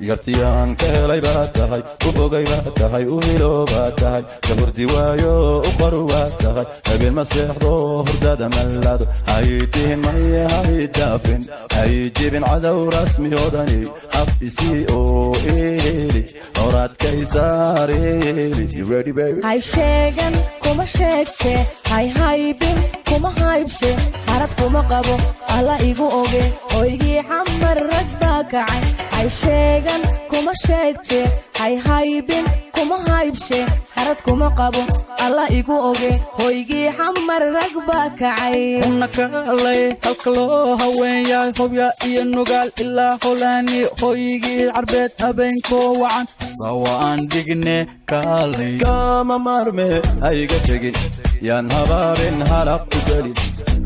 Yartiyaan ka helay baa tahay, u bogay baa tahay, u hilo baa tahay, ka hurdi waayo u qaru baa tahay, habeen ma seexdo, hurdada mallado, haydihin maye, haydaafin, hayjibin cadow rasmi odani, hab isii oo iheli horaadkaysaareli. You ready, baby? Hay sheegan kuma sheegte, hay haybin kuma haybshe, harad kuma qabo, Alla igu oge, hoygii Xamar rag baa kacay. Hay sheegan kuma sheegte, hay haybin kuma haybshe, harad kuma qabo, Alla igu oge, hoygii Xamar rag baa kacay. Una kaalay halka loo haween yahay, Hobya iyo Nugaal ilaa Holaani, hoygii Carbeed, habeenkoo wacan sawa aan dhigne, kaalay. Kama maarme, hayga tegin, yaan habaabin, halaq u gelin,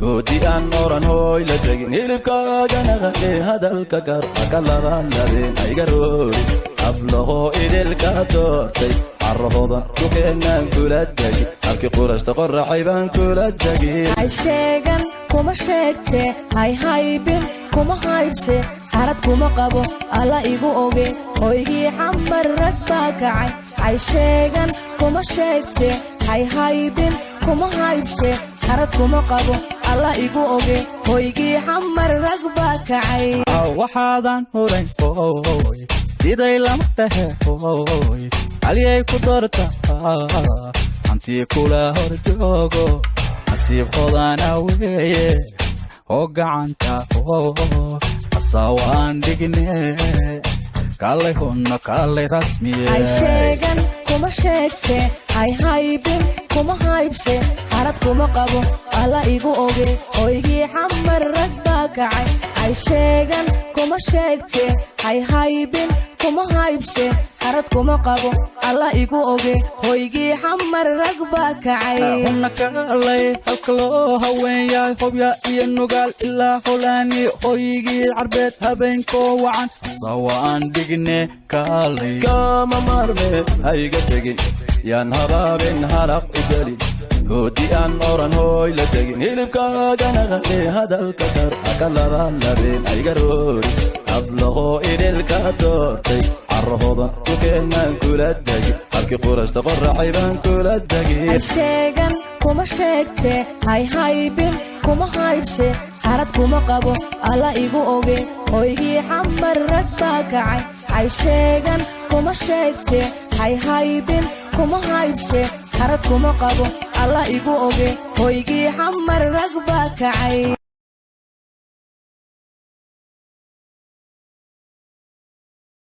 hoodi aan oran hooy la tegin, hilibkaagana qadhe, hadalka gar haka labalabeen, hayga roori, hablahoo idilka doortay, carahoodan dhulkeenaan kula degi, halkii qurashta qoraxay baan kula degi. Hay sheegan kuma sheegte, hay haybin kuma haybshe, harad kuma qabo, Alla igu oge, hoygii Xamar rag baa kacay. Hay sheegan kuma sheegte, hay haybin kuma haybshe, harad kuma qabo, Alla igu oge, hoygii Xamar rag baa kacay. Waxaadan hurayn hooy diday lama dhahe, hooy caliyay ku doorta, hantii kula hor joogo, nasiib hodana weeye, oo gacanta asaawa aan dhigne, kaalay hunno, kaalay rasmiye. Hay sheegan kuma sheegte, hay haybin kuma haybshe, harad kuma qabo, Alla igu oge, hoygii Xamar rag baa kacay. Hay sheegan kuma sheegte, hay haybin kuma haybshe, harad kuma qabo, Alla igu oge, hoygii Xamar rag baa kacay. Una kaalay halka loo haween yahay, Hobya iyo Nugaal ilaa Holaani, hoygii Carbeed, habeenkoo wacan sawa aan dhigne, kaalay. Kama maarme, hayga tegin, yaan habaabin, halaq u gelin, hoodi aan oran hooy la tegin, hilibkaagana qadhe, hadalka gar haka labalabeen, hayga roori, hablahoo idilka doortay, carahoodan dhulkeenaan kula degi, halkii qurashta qoraxay baan kula degi. Hay sheegan kuma sheegte, hay haybin kuma haybshe, harad kuma qabo, Alla igu oge, hoygii Xamar rag baa kacay. Hay sheegan kuma sheegte, hay haybin kuma haybshe, harad kuma qabo, Alla igu oge, hoygii Xamar rag baa kacay.